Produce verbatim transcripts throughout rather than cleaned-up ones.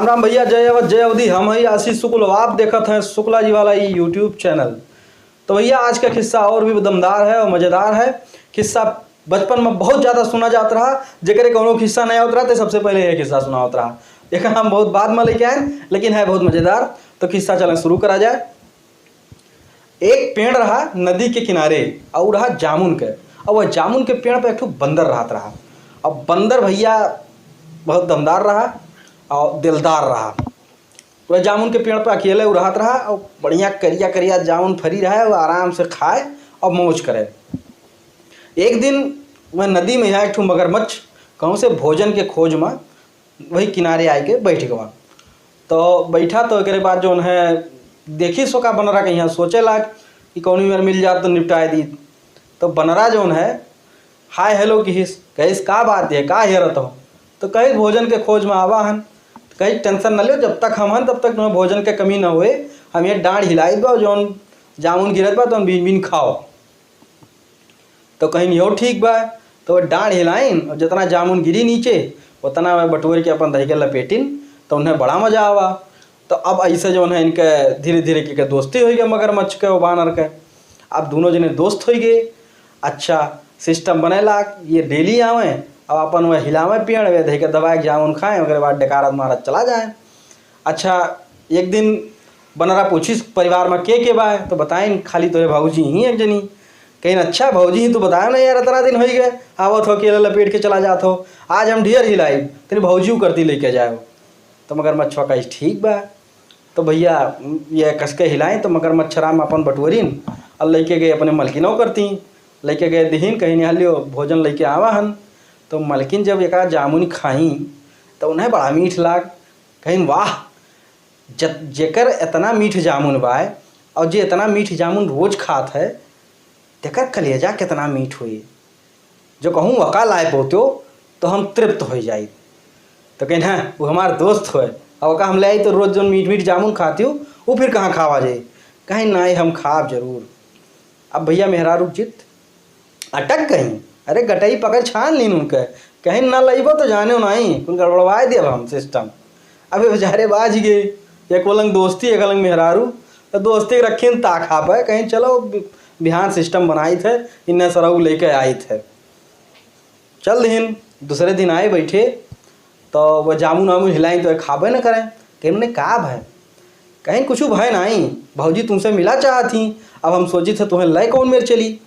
राम राम भैया, जय अवध, जय अवधी। हम हई आशीष शुक्ल और आप देखत हैं शुक्ला जी वाला ई YouTube channel। तो भैया, आज का किस्सा और भी दमदार है और मज़ेदार है। किस्सा बचपन में बहुत ज़्यादा सुना जात रहा, जेकरे कौनो किस्सा नहीं होत रहा, तो सबसे पहले ये किस्सा सुनावत रहा। एक हम बहुत बाद में लेके आए, लेकिन है बहुत मज़ेदार। तो किस्सा चलें शुरू करा जाए। एक पेड़ रहा नदी के किनारे, और रहा जामुन के। और वह जामुन के पेड़ पे एक ठो बंदर रहत रहा। अब बंदर भैया बहुत दमदार रहा और दिलदार रहा। वह जामुन के पेड़ पे अकेले उ रहत रहा और बढ़िया करिया करिया जामुन फरी रहा, वो आराम से खाए और मौज करे। एक दिन वह नदी में यहाँ एक ठो मगरमच्छ कहूँ से भोजन के खोज में वही किनारे आए के बैठ गवा। तो बैठा तो एकरे बाद जौन है, देखी सो का बनरा कहिया सोचे लाग कि कौनी मेर मिल जात तो निपटाए दी। तो बनरा जौन है, हाय हेलो किहिस, कहिस, "का बात है, का हेरत हो?" तो कहिस, "भोजन के खोज में आवा हन।" तो कहिस, "टेंशन न लियो, जब तक हम हन तब तक तुम्हें भोजन के कमी न होए। हम ये डांड हिलाइत बा, जौन जामुन गिरत बा तौन बीन बीन खाओ।" तो कहिन, "यो ठीक बा।" तो वह डांड हिलाइन और जितना जामुन गिरी नीचे, उतना वह बटोर के अपन धई के लपेटिन, तो उन्हें बड़ा मजा आवा। तो अब ऐसे जौन है इनके धीरे धीरे के, के दोस्ती होई गई मगरमच्छ के और बानर के। अब दोनों जने दोस्त होई गए। अच्छा सिस्टम बने लाग, ये डेली आवे, अब अपन वह हिलावे पेड़, वह धई के दबाए के जामुन खाए, ओकरे बाद डकारत मारत चला जाए। अच्छा, एक दिन बनरा पूछिस परिवार में के के बा, तो बताइन, "खाली तोरे भौजी ही एक जनी।" कहिन, "अच्छा, भौजी ही तू बतायो ना यार, इतना दिन होई गए, आवत हो, अकेले लपेट के चला जात हो, आज हम ढेर हिलाई, तेरी भौजी करती लेके जाओ।" तो मगरमच्छवा कहिस, "ठीक बा।" तो भैया, ये कसके हिलाए, तो मगरमच्छ राम अपन बटोरिन और लेके गए अपने मलकिनों करती, लेके गए दिहिन, कहिन, "यहाँ लियो, भोजन लेके आवा हन।" तो मलकिन जब एका जामुन खाई, तो उन्हें बड़ा मीठ लाग। कहिन, "वाह, जत-, जेकर इतना मीठ जामुन बाय और जे इतना मीठ जामुन रोज खात है, तेकर कलेजा कितना मीठ होई। जो कहूँ वका लाए पोत्यो, तो हम तृप्त हो जाई।" तो कहिन, "हाँ, वो हमार दोस्त होए, अब वका हम ले आई तो रोज जौन मीठ मीठ जामुन खाती हो, वो फिर कहाँ खावा जाई?" कहिन, "नहीं, हम खाब जरूर।" अब भैया मेहरारू जित अटक गई। अरे गटई पकड़ छान लीन उनके, कहिन, "ना लइबो तो जाने नहीं, कुल गड़बड़वाए दिया हम सिस्टम।" अबे बेचारे बाज गए, एक वलंग दोस्ती, एक वलंग मेहरारू, तो दोस्ती के रखीन ताक हापे, कहिन, "चलो बि-, बिहान सिस्टम बनाई थे, इन्ने सरऊ लेके आई थे।" चल दिन, दूसरे दिन आए बैठे, तो वह जामुन वामुन हिलाई तो खाबे न करें। कहिन, "का भय?" कहिन, "कुछ भय नहीं, भौजी तुमसे मिला चाहत ही, अब हम सोची थे तुम्हें ले कौन मेर चली।"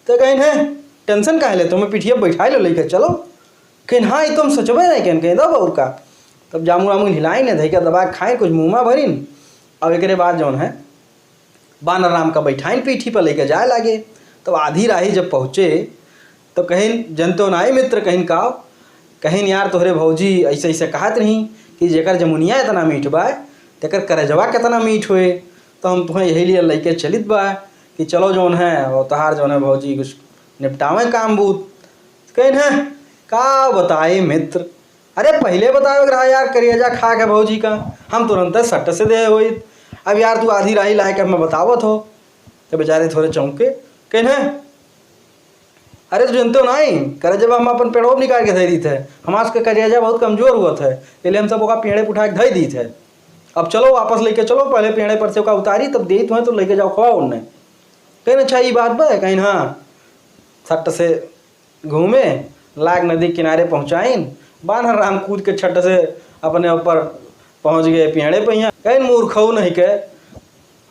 तो कहिन, "है, टेंशन काहे ले, तुम्हें पिठिया बैठाए लो लेके चलो।" कहिन, "हाँ, ये तो हम सोचबे नहीं कहिन, कहिन दो और का।" तब जामुन वामुन हिलाइन, धई के दबा के खाइन, कुछ मुँह में भरिन, और एकरे बाद जौन है, बानर राम का बैठाइन पीठी पर लेके जाए लागे। तब आधी राही जब पहुँचे, तो कहिन, "जनतो नाई मित्र," कहिन, "काव?" कहिन, "यार, तोहरे भौजी ऐसे ऐसे कहत रही कि जेकर जमुनिया इतना मीठ बा, तेकर करेजवा कितना मीठ होए, तो हम तुहें यही लिए लेके चलित बा कि चलो जौन है, वो तोहार जौन है भौजी कुछ निपटावे काम बूत।" कहिन, "हैं, का बताए मित्र, अरे पहिले बतावे के रहा यार, करेजा खा के भौजी का, हम तुरंते सट से दे होइत। अब यार तू आधी राही लाए के हमें बतावत हो।" तो बेचारे थोड़े चौंके, कहिन, "हैं, अरे तू जनते हो नहीं, करेजवा हम अपन पेड़ों में निकाल के धई दीत है, हमार सबके करेजा बहुत कमजोर हुआ था, इसलिए हम सब ओका पेड़े पे उठा के धई दीत है। अब चलो वापस लेके चलो, पहले पेड़े पर से ओका उतारी, तब देत हुए तो लेके जाओ, खवाओ उन्हें।" कहिन, "अच्छा, ई बात बा?" कहिन, "हाँ।" सट से घूमे, लाग नदी किनारे पहुँचाइन, बानर राम कूद के छट से अपने ऊपर पहुँच गए पेड़े पे। यहाँ कहिन, "मूर्खऊ नहीं के,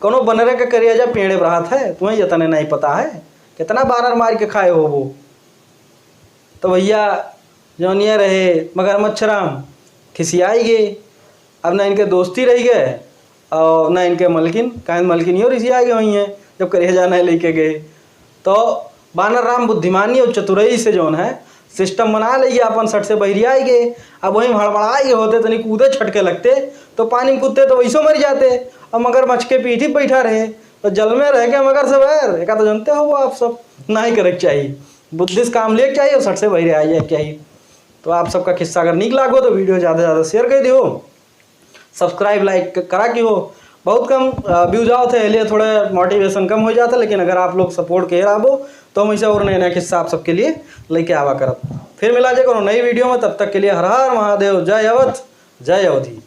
कोनो बनरे के करेजा पेड़े पे रहत है, तुम्हें ये तने नहीं पता है, कितना बानर मार के खाए होबो।" तो भैया, जौन ये रहे मगरमच्छ राम, खिसियाई गए। अब ना इनके दोस्ती रही गए और ना इनके मलकिन, काहे मलकिन यो रिसियाई गए हुई हैं, जब करेजा नहीं लेके गए। तो बानर राम बुद्धिमानी और चतुराई से जौन है सिस्टम बना लेइए, अपन सट से बहिरियाई गए। अब वहीं हड़बड़ाई गए होते, तनी कूदे छटके लगते, तो पानी में कूदते तो वैसो मर जाते। और मगरमच्छ के पीठी पे बैठा रहे, तो जल में रह के मगर से बैर, एका तो जानते हो वो आप सब, ना ही करे के चाहिए। बुद्धि से काम लेके चाहिए और सट से बहिरे आ जाए के चाहिए। तो आप सबका किस्सा अगर नीक लागो तो वीडियो ज़्यादा से ज़्यादा शेयर कर दियो, सब्सक्राइब लाइक क-, करा के हो। बहुत कम, अ, व्यूज आवत है, इसलिए थोड़ा मोटिवेशन कम हो जाता है, लेकिन अगर आप लोग सपोर्ट के रहबो तो हम ऐसे और नए नए किस्सा आप सबके लिए लेके आवा करब। फिर मिला जाए कोनो नई वीडियो में, तब तक के लिए हर हर महादेव, जय अवध, जय अवधी।